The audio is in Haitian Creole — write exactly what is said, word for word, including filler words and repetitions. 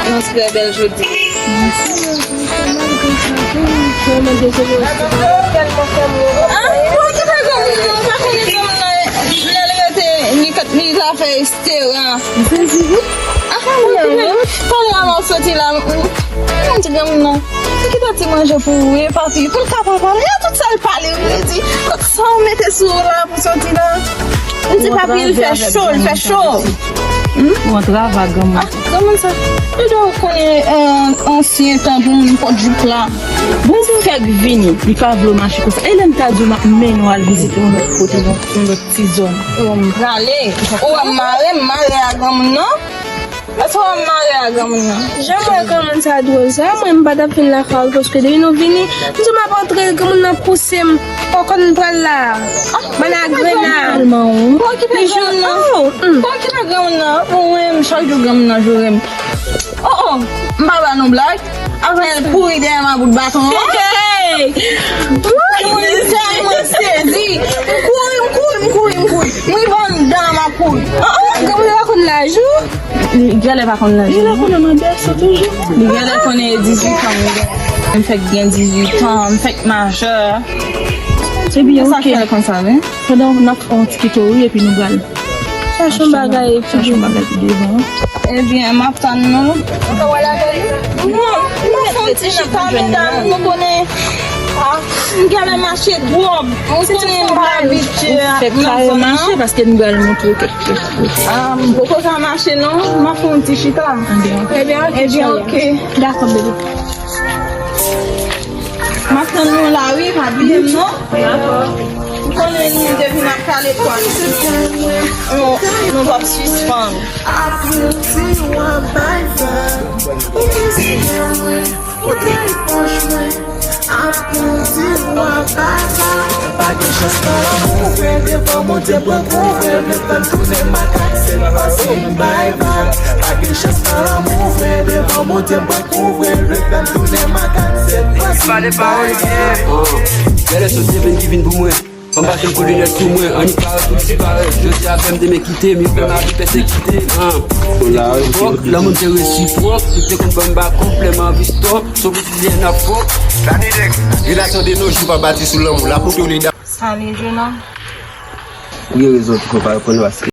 Yon trè bèl jodi. Ah, bon, ki fè granmoun nan, ou pa konnen granmoun nan, lè l rete, li kat, li la fè estera. Ah, bon, ki fè, talè a m ap soti la, m di granmoun nan, kite ti manje pou ou, wi, papi, pou l ka pa pale, a tout sa l pale, wi, li di, kot sa w mete sou ou la pou soti la? M di, papi, l fè cho, l fè cho. Ou antrave ak granmoun. Granmoun sa, ou dwe konnen, eh, ansyen tan pou moun pot jouk la. Bon, fèk vini, li pa vle w mache konsa. E lè m ta di w m ap mennen w al vizite yon lòt kote, yon, yon lòt ti zòn. Ou m prale. Ou wè m mare, m mare a granmoun nan. Èske w wè m mare a granmoun nan? Jan m wè granmoun sa dwòl sa, mwen m pa t ap vin lakay ou paske depi nou vini, m di w m ap antre, granmoun nan pouse m. Ou konn pral la. Bann agrena. Li jwenn nan. Pou okipe granmoun nan. Pou okipe granmoun nan. Pou mwen, m chak jou granmoun nan joure m. Oh, oh, m pa ba nou blag. Apre l kouri dèyè m a bout baton an. Moun li tèlman sezi. M kouri, m kouri, m kouri, m kouri. M rive anndan, m ap kouri. Oh, oh, granmoun nan pa konn laj ou. Li genlè pa konn laj ou. Li genlè konnen m nan bèso toujou. Li genlè konnen e dizuit an m gen. M fèk gen dizuit an, m fèk majè. Ebyen, oke. Sa k fè l konsa, wi. Pandan n ap fè yon ti kite w, wi, epi nou pral chache yon bagay pi devan. Ebyen, m ap tann nou. Non, m ap fè yon ti chita, medam, nou konnen. Ah, m genlè mache twòp. Ou konnen m pa abitye a nan zòn nan. Fè kare mache, paske nou pral montre w kèk chèf. Ah, m poko ka mache non, m ap fè yon ti chita. Ebyen, oke. Dakò, bebe. M ap tann nou la, wi, pa bliye m non. Ou konnen nou depi n ap kale twal, nou, nou p ap sispann. Apre w di w ap bay vag, ou te di mwen, ou te pwòch mwen. Apre w di w ap bay vag. Pa gen chans nan lanmou vre, devan Bondye m pran kou vre, m ap tann tounen makak, se pa si m bay vag. Pa gen chans nan lanmou vre, devan Bondye m pran kou vre, m ap tann tounen makak, se pa si m bay vag. Genlè sot demen ki vin pou mwen. Fanm pase m kou linèt sou mwen, annik parèt tout ti parèt. Jodi a fè m demen kite m, yo fè m avi pèsekite m. Epòk, lanmou m te resipwòk, li te konn ban m bakòp, lè m anvi stòp, sou piti lyen nan fòk. Relasyon de nos jours pa bati sou lanmou, la pou tou li da. Sa li jwenn an? Ou gen rezon, tou fò pa reponn paske